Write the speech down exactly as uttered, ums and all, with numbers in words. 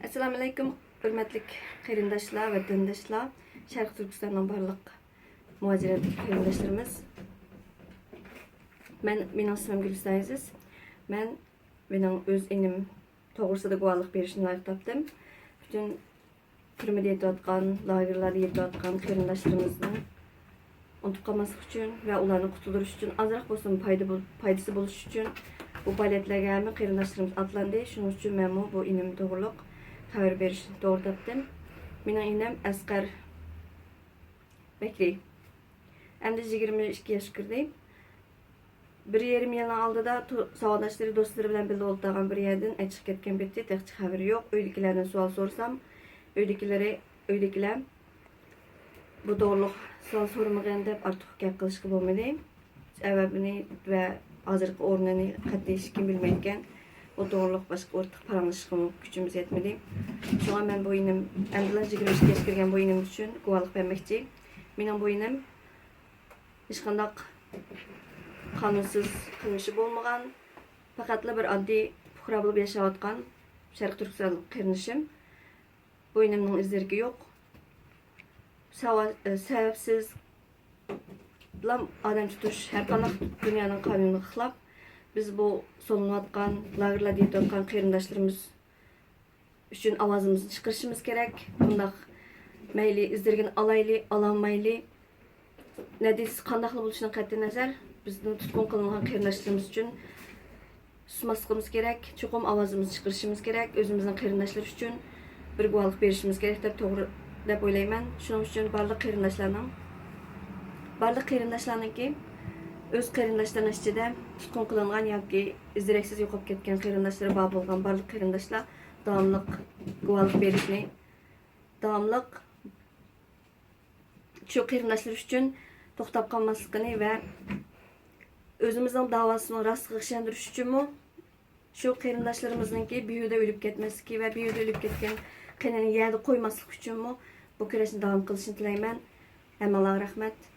ئەسسالامۇئەلەيكۇم، ھۆرمەتلىك قېرىنداشلار، ۋەتەنداشلار، شەرقىي تۈركىستاننىڭ بارلىق مۇھاجىرەت قېرىنداشلىرىمىز. مەن، مېنىڭ ئىسمىم گۈلىستان ئەزىز. مەن، مېنىڭ ئۆز ئىنىم توغرىسىدا گۇۋاھلىق بېرىشنى لايىق تاپتىم. پۈتۈن تۈرمىدە يېتىۋاتقان، لاگېرلاردا يېتىۋاتقان قېرىنداشلىرىمىزنى ئۇنتۇپ قالماسلىق ئۈچۈن ۋە ئۇلارنى قۇتۇلدۇرۇش ئۈچۈن، ئازراق بولسىمۇ پايدا بول-، پايدىسى بولۇش ئۈچۈن بۇ پائالىيەتلەرگە ھەممە قېرىنداشلىرىمىز ئاتلاندى. شۇنىڭ ئۈچۈن مەنمۇ بۇ ئىنىم توغرۇلۇق خەۋەر بېرىشنى توغرا تاپتىم. مېنىڭ ئىنىم ئەسقەر بەكرى. ئەمدى يىگىرمە ئىككى ياشقا كىردى. بىر يېرىم يىلنىڭ ئالدىدا تو-، ساۋاقداشلىرى، دوستلىرى بىلەن بىللە ئولتۇرغان بىر يەردىن ئەچىقىپ كەتكەن پېتى تېخىچە خەۋىرى يوق. ئۆيدىكىلەردىن سوئال سورىسام، ئۆيدىكىلىرى، ئۆيدىكىلەر بۇ توغرۇلۇق سوئال سورىمىغىن دەپ ئارتۇق گەپ قىلىشقا بولمىدى. سەۋەبىنى ۋە ھازىرقى ئورنىنى قەتئىي ھېچكىم بىلمەيدىكەن. بۇ توغرۇلۇق باشقا ئورتاق پاراڭلىشىشقىمۇ كۈچىمىز يەتمىدى. شۇڭا مەن بۇ ئىنىم، ئەمدىلا يىگىرمە ئىككى ياشقا كىرگەن بۇ ئىنىم ئۈچۈن گۇۋاھلىق بەرمەكچى. مېنىڭ بۇ ئىنىم ھېچقانداق قانۇنسىز قىلمىشى بولمىغان، پەقەتلا بىر ئاددىي پۇقرا بولۇپ ياشاۋاتقان شەرقىي تۈركىستانلىق قېرىندىشىم. بۇ ئىنىمنىڭ ئىز-دېرىكى يوق. ساۋا-، ئە، سەۋەبسىزلا ئادەم تۇتۇش ھەر قانداق دۇنيانىڭ قانۇنىغا خىلاپ. بىز بۇ سولىنىۋاتقان، لاگېرلاردا يېتىۋاتقان قېرىنداشلىرىمىز ئۈچۈن ئاۋازىمىزنى چىقىرىشىمىز كېرەك. بۇنداق مەيلى ئىز-دېرىكىنى ئالايلى، ئالالمايلى، نەتىجىسى قانداقلا بولۇشىدىن قەتئىينەزەر، بىزدىن تۇتقۇن قىلىنغان قېرىنداشلىرىمىز ئۈچۈن سۇسماسلىقىمىز كېرەك، چوقۇم ئاۋازىمىزنى چىقىرىشىمىز كېرەك، ئۆزىمىزنىڭ قېرىنداشلىرى ئۈچۈن بىر گۇۋاھلىق بېرىشىمىز كېرەك دەپ توغرا، دەپ ئويلايمەن. شۇنىڭ ئۈچۈن بارلىق قېرىنداشلارنىڭ، بارلىق قېرىنداشلارنىڭكى ئۆز قېرىنداشلىرىنىڭ ئىچىدە تۇتقۇن قىلىنغان ياكى ئىز-دېرەكسىز يوقاپ كەتكەن قېرىنداشلىرى بار بولغان بارلىق قېرىنداشلار داۋاملىق گۇۋاھلىق بېرىشنى، داۋاملىق شۇ قېرىنداشلىرى ئۈچۈن توختاپ قالماسلىقىنى ۋە ئۆزىمىزنىڭ داۋاسىنىڭ راستلىقىغا ئىشەندۈرۈش ئۈچۈنمۇ، شۇ قېرىنداشلىرىمىزنىڭكى بىھۇدە ئۆلۈپ كەتمەسلىكى ۋە بىھۇدە ئۆلۈپ كەتكەن قېنىنى يەردە قويماسلىقى ئۈچۈنمۇ بۇ كۈرەشنى داۋام قىلىشىنى تىلەيمەن. ھەممىڭلارغا رەھمەت.